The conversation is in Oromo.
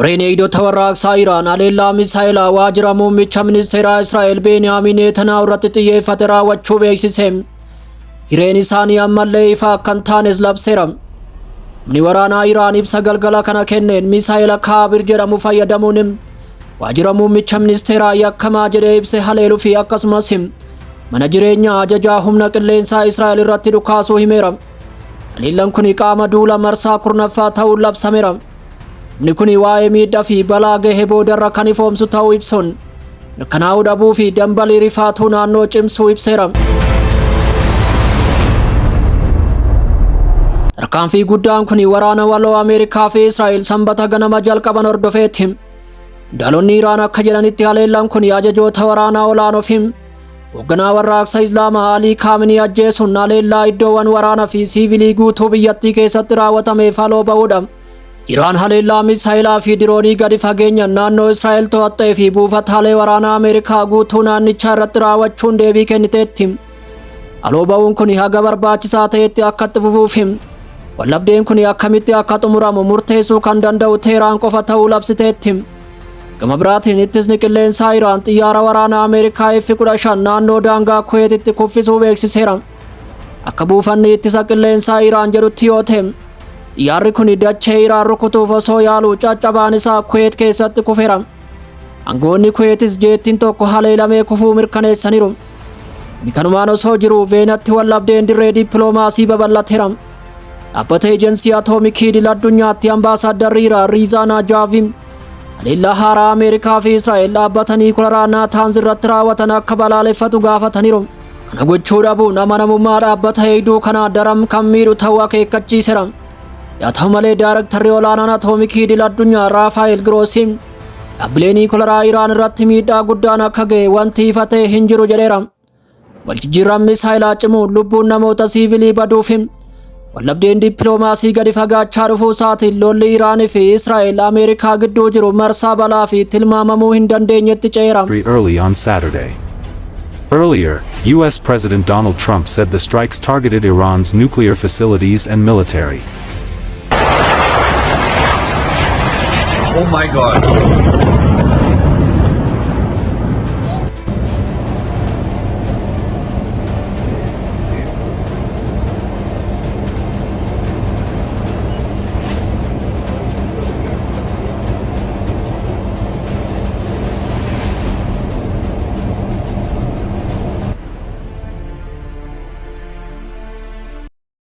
Koreen Eegdota Warraaqsaa Iraan haleellaa misaayilaa waajjira muummicha ministeeraa Israa'el Beeniyaamin Neetanaahuu irratti xiyyeeffate raawwachuu beeksise. Hireen isaanii ammallee ifa akka hin taanes labseera. Humni waraanaa Iraan ibsa galgala kana kenneen misaayila Kaabir jedhamu fayyadamuun waajjira muummicha ministeeraa yakkamaa jedhee ibse haleeluu fi akkasumas mana jireenyaa ajajaa humna qilleensaa Israa'el irratti dhukaasuu himeera. Haleellaan kun qaama duula marsaa 10ffaa ta'uun labsameera. Humni kun waa'ee miidhaa fi balaa gahe boodarra kan ifoomsu ta'uu ibsuun mirkanaa'uu dhabuu fi dambalii rifaatuu naannoo cimsuu ibseera. Tarkaanfii guddaan kun waraana waloo Ameerikaa fi Israa'el Sanbata ganama jalqaban hordofeeti. Qondaalonni Iraan akka jedhanitti haleellaan kun ajajoota waraanaa olaanoo fi hoogganaa warraaqsa Islaamaa Alii Kaaminii ajjeesuun haleellaa iddoowwan waraanaa fi siivilii guutuu biyyattii keessatti raawwatameef haloo ba'uudha. Iraan haleellaa misaayilaa fi diroonii gadi fageenyaan naannoo Israa'el to'attee fi buufataalee waraanaa Ameerikaa guutuu naannichaa irratti raawwachuun deebii kenniteetti. Haloo ba'uun kun haga barbaachisaa ta'etti akka itti fufuuf wallabdeen kun akkamitti akka xumuramu murteessuu kan danda'u Teeraan qofa ta'uu labsiteetti. Gama biraatiin ittisni qilleensaa Iraan xiyyaara waraanaa Ameerikaa F-15 naannoo daangaa Kuweetitti kuffisuu beeksiseera. Akka buufanni ittisa qilleensaa Iraan jedhutti yoo ta'e, xiyyaarri kun dachee Iraan rukutuuf osoo yaaluu caccabaan isaa Kuweet keessatti kufeera. Aangoonni Kuweetis jeettiin tokko haleelamee kufuu mirkaneessaniiru. Kun kanumaan osoo jiru Veenatti wallabdeen dirree dippiloomaasii babal'ateera. Dhaabbata Ejensii Atoomikii Idil Addunyaatti ambaasaaddarri Iraan Riizaa Naajaavi haleellaa haaraa Ameerikaa fi Israa'el dhaabbata niikularaa Naataanz irratti raawwatan akka balaaleffatu gaafataniiru. Kana gochuu dhabuun amanamummaa dhaabbata eegduu kanaa daran kan miidhu ta'uu akeekkachiiseera. Yaa ta'u malee, Daayirektarri olaanaan Atoomikii Idil Addunyaa Raafaa'el Giroosii dhaabbilee niikularaa Iraan irratti miidhaa guddaan akka ga'e wanti ifa ta'e hin jiru jedheera. Waljijjiirraan misaayilaa cimuun lubbuun namoota siivilii baduuf wallabdeen dippiloomaasii gadi fagaachaa dhufuu isaatiin lolli Iraanii fi Israa'el Ameerikaa gidduu jiru marsaa balaa fi tilmaamamuu hin dandeenyetti ce'eera. Early on Saturday. Earlier, U.S. President Donald Trump said the strikes targeted Iran's nuclear facilities and military. Oh my God.